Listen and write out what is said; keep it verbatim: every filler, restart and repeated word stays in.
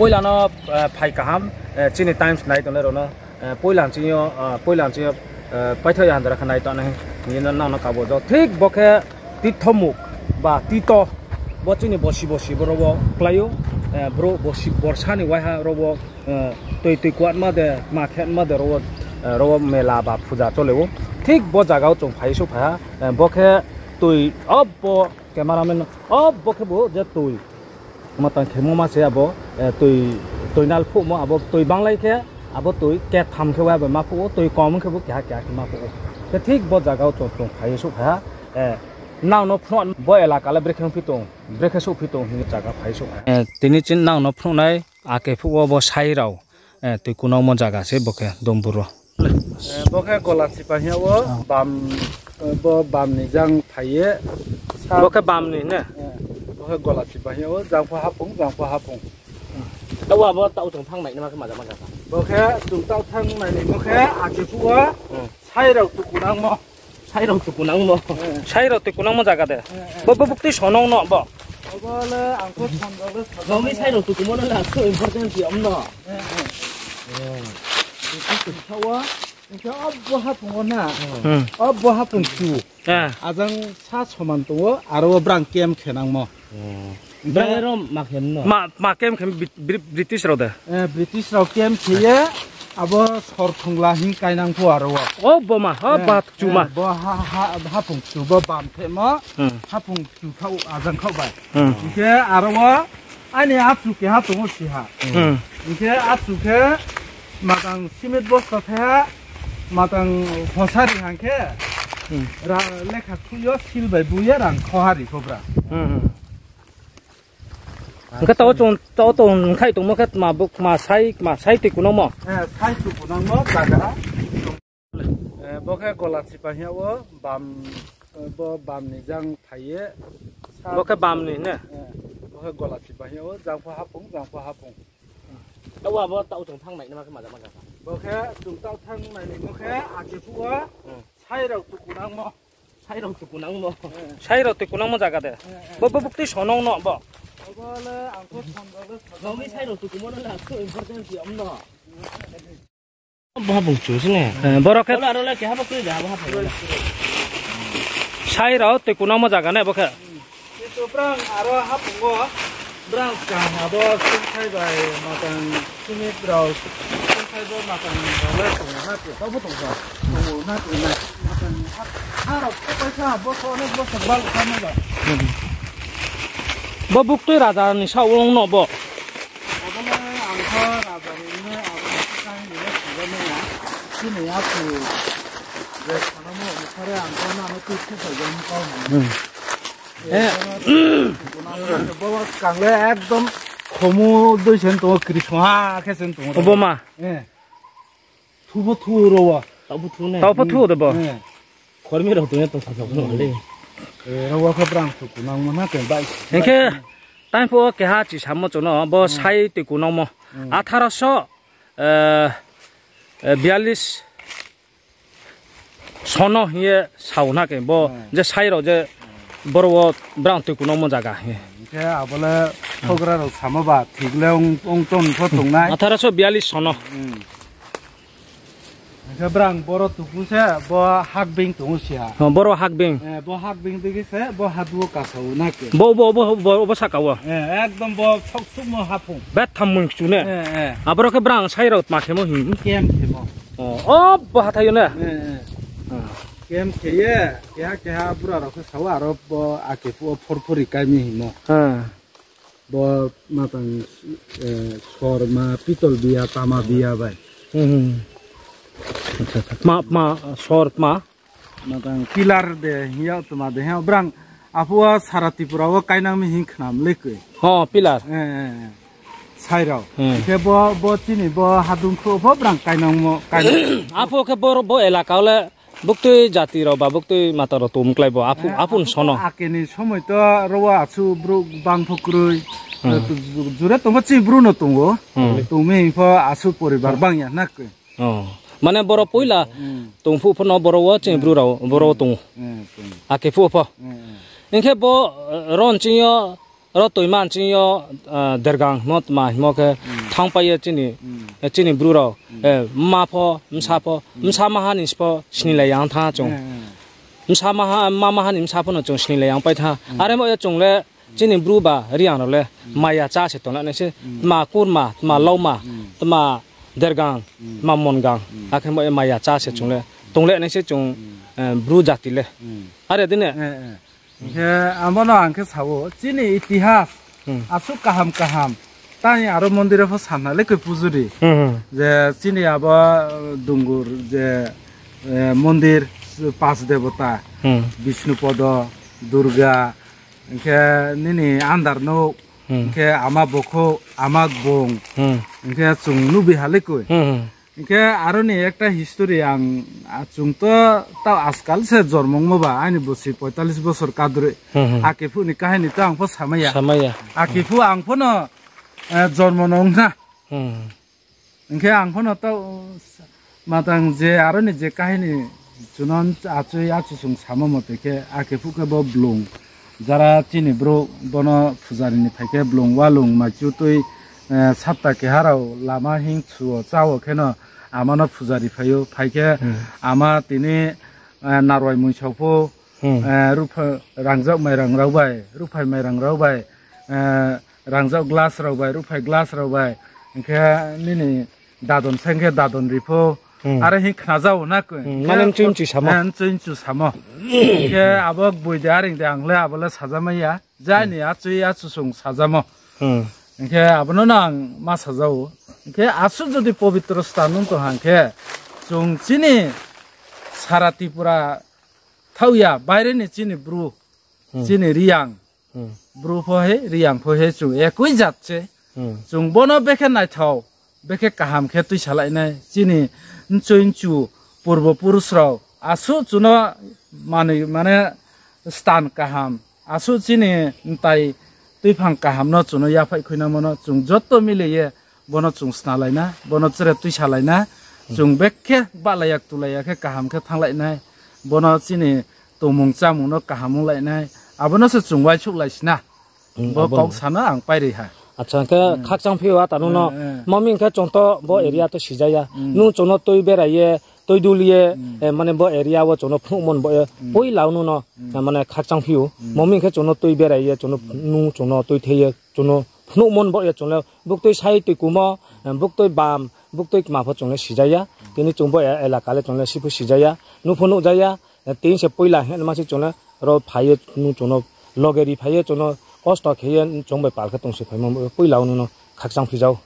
Poila no, eh, phai kaham, eh, chini times nai tongnai rao no, eh, poila chini yo, eh, poila chini yo, eh, paithaoh ya handra khe nai tongnai hing ye no nang no kabo jo. Thik bo khe tithomuk ba tito, bo chini bosi bosi boro wo klái ou, eh, bro bosi borsa ni waiha ro wo, eh, tui tui kuatma de, ma khenma de ro wo, eh, ro wo mela ba phuja chole ou. Thik bo zaga wo chung phai souhphai ha, eh, bo khe tui, obo cameraman, obo khe bo je tui. Matang khemo ma se abo, eh, tui, tui nal phuhmo abo tui banglai khe, abo tui ketham khe wa bai ma phuh ou, tui kom khe bo keha keha khe ma phuh ou. Khe thik bo zaga wo chung chung phai ye souhphai ha, eh, nang no phnuh bo elaka le brekhe ongphi tong, brekhe souhphi tong hing ye zaga phai souhphai ha. Eh, tini chini nang no phnuh nai, ake phuh wo bo sai rao, eh, tui kunangmo zaga se bo khe Dombur wo. Eh, bo khe Golasipa hing ya wo, bam, eh, bo bam ni jang phai ye, sa- Bo khe bam ni ne? Eh, bo khe Golasipa hing ya wo, jang pho haphung, jang pho haphung. Taoh abo taoh chung thanng nai nima khe maja maja kha. Bo khe chung taoh thanng nai ni bo khe ake phuh wo, sai rao tuku nangmo. Sai rao tuku nangmo. Eh. Sai rao tuku nangmo zaga de. Eh, eh. Bo, bo buktui sonong no bo. Abo le ang pho son rao le sa- Nong ni sai rao tukumo no le ang so important si om no. Eh, eh. Eh. Buktui tuku thaoh wo, hing khe obo haphung wo na. Hmm. Obo haphung chu. Eh. Ajang sa soman tong ou, aro wo brang camp khe nangmo. Brang le rom ma khe no? Ma, ma camp khe Bri-, Bri-, British rao de? Eh, British rao camp khe ye, abo Sorthongla hing kainang pho aro wo. O bo ma, o ba chu ma. Eh, bo ha, ha, haphung chu bo bam themo, haphung chu khaoh, ajang khaoh bai. Hmm. Hing khe aro wo, aini achu keha tong ou si ha. Hmm. Hing khe achu khe, matang simit bosta thaiha, matang hosari hang khe, ra-, lekha khui yo sil bai bu ye rang khohari kho bra. Hmm, hmm. Hing khe taoh chung, taoh tong khai tongmo khe tma bo, tma sai, tma sai tui kunangmo? Eh, sai tui kunangmo zaga. Eh, bo khe Golasipa hing ya wo, bam, eh, bo bam ni jang phai ye, sa- Bo khe bam ni ne? Eh, bo khe Golasipa hing ya wo, jang pho haphung, jang pho haphung. Taoh abo taoh chung thanng nai nima khe maja maja kha. Bo khe chung taoh thanng nai ni bo khe ake phuh wo, hmm, sai rao tuku nangmo. Sai rao tuku nangmo. Eh. Sai rao tuku nangmo zaga de? Eh, eh. Bo, bo buktui sonong no bo? Abo le ang pho son rao le sa- Nong ni sai rao tukumo no le ang so important si om no. Bo haphung chu se ne? Eh, boro khe aro le keha bo kroi de, abo haphung le. Sai rao tuku nangmo zaga ne bo khe? Kintu brang aro haphung wo, brang skang abo sungsai bai matang sini rao, sungsai bo matang rao le tong na khe, taoh bo tong sa. Tong na khe na, matang ha, ha rao khe paisa, bo so ne, bo so bal kha na ba. Bo buktui raja ni saoh ong no bo? Abo le ang kha raja ni ne, abo ni khe kahini le siba nai ya. Chini achu je sanamo, sare ang kha nang no tui khe bai jang kau na. Hmm. Eh. Bo skang le ekdom khomu dui sen tong ou, kri songha khe sen tong ou. Obo ma? Eh. Thu pho thu ro wo. Taoh pho thu ne? Taoh pho thu de bo? Eh. Khormi rao tong ye tong sa sa le. Eh, ro wo khe brang tuku nangmo na khe bai. Hing khe, tang pho keha chi samo chung no, bo sai tuku nangmo. Hmm. Atharo so, eh, eh, biyalis sono hing ye sao na khe bo, hmm, je sai rao je, hmm, boro wo brang tuku nangmo zaga hing ye. Hing khe abo le, hmm, houhgra rao samo ba thik le ong, ong tong pho tongnai. Atharo so biyalis sono. Hmm. Hing khe brang boro tuku se bo hakbing tong ou si ha. Oh, boro hakbing. Eh, bo hakbing digi se bo hadu wo kasa ou na khe. Bo, bo, bo, bo, bo saka wo. Eh, ekdom bo thok sukmo haphung. Betham mung chu ne? Eh, eh. Aboro khe brang sai rao tma khemo hing? Camp khemo. Oh, oh, bo hathai yo ne? Eh, eh. Ah. Camp khe ye, keha keha bura rao khe sao aro bo ake phuh wo phorphori kai mi hingmo. Ah. Bo matang, eh, sorma, pitol biya, tama biya bai. Hmm, hmm. Acha, acha. Ma, ma, sor ma? Matang pillar de hing ya, tma de hing ya, brang, aphuh wo sara Tripura wo kainang mi hing khnam le koi. Oh, pillar. Eh, eh, eh. Sai rao. Hmm. Khe bo, bo chini bo hadung phuh pho brang kainangmo, kainang. Aphuh khe bo, bo elaka wo le buktui jati rao ba buktui mata rao tongmklai bo, aphuh, eh, aphuh sono. Ake ni somoi to ro wo achu brouh bang pho kroi. Hmm. Eh, jure tongmo chini bru no tong ou. Hmm. Tong mi hing pho achu poribar bang ya na koi. Oh. Mane boro poila, hmm, tong phuh pho no boro wo chini bru rao, boro wo tong ou. Hmm, tong ou. Ake phuh pho. Hmm, hmm. Hing khe bo, eh, ron ching yo, Aro toima nching yo, dergang himo tma himo khe thanngpai ye chini, chini Bru rao, mma pho, bsa pho, bsa maha ni se pho snilai ya ong thanng ha chung. Bsa maha, mma maha ni bsa pho no chung snilai ya ongpai thanng ha. Are bo ye chung le chini Bru ba Reang rao le maya chá se tonglai nai se, tma kurma, tma lauma, tma dergang, tma mongang, akhe bo ye maya chá se chung le tonglai nai se chung, Bru jati le. Are dei ne? Hing khe abo no ang khe sa ou, chini itihas, asuh kaham kaham, tang aro mondir pho samna le khe pujuri. Je chini abo Dungur je mondir, pas debota, Bishnu Podo, Durga, hing khe nini andar nouh, hing khe ama bokhouh, ama gbong, hing khe chung nuhbi ha le koi. Hing khe aro ni ekta history ang, chung to tao askal se jormo ongmo ba, aini bosi poitalis bosor kadroi. Ake phuh ni kahini to ang pho samai ya. Ake phuh ang pho no jormo no ong na. Hing khe ang pho no tao matang je aro ni je kahini chuno achoi achusung samo mote khe, ake phuh khe bo blung, jara chini brouh bono pujari ni phai khe blung walung maichu tui, sapta keha rao lama hing thu wo chá wo kheno ama no pujari phai ou, phai khe ama tini, narwai muisao pho, ruhphai, rangzag mairang rao bai, ruhphai mairang rao bai, rangzag glass rao bai, ruhphai glass rao bai, hing khe nini dadon seng khe dadon ri pho, are hing khnaja ou na koi. Mane mchoi mchu samo. Mchoi mchu samo. Hing khe abo gboi de areng de ang le abo le sajamai ya. Jani achoi achusung sajamo. Hing khe abo no no ang ma saja ou. Hing khe asuh jodi pobitro sthan ong tong hang khe, chung chini sara Tripura thaoh ya, baire ni chini Bru, chini Reang, Bru pho he, Reang pho he, chung ekoi jat se. Chung bono bekhe naithao, bekhe kaham khe tuisalai nai. Chini mchoi mchu, purbo purush rao asuh chuno manoi mane sthan kaham, asuh chini mtai tuiphang kaham no chung no yaphaih khuinangmo no chung joto mile ye bono chung snalai na, bono chere tuisalai na, chung bekhe bahlai ya ktulai ya khe kaham khe thannglai nai, bono chini tongmung chámung no kaham onglai nai, abo no se chung uaingsouhlai si na. Bo kau sa no ang pairi ha. Acha, hing khe khakchang phi ou ata nung no. Mo mi hing khe chung to bo area to sija ya. Nung chung no tui berai ye, tui dul ye, mane bo area wo chung no phnuhmo ni bo ye poila nung no, mane khakchang phi ou. Mo mi hing khe chung no tui berai ye, chung no, nung chung no tuithei ye, chung no phnuhmo ni bo ye chung le buktui sai tui kumo, buktui bam, buktui kma pho chung le sija ya. Tini chung bo elaka le chung le siphu sija ya. Nuh pho nuhja ya. Tini se poila hing ma se chung le ro phai ye nung chung no loge ri phai ye chung no kosto khe ye chung bai pal khe tong se phaimo poila nung no khakchang phi jao.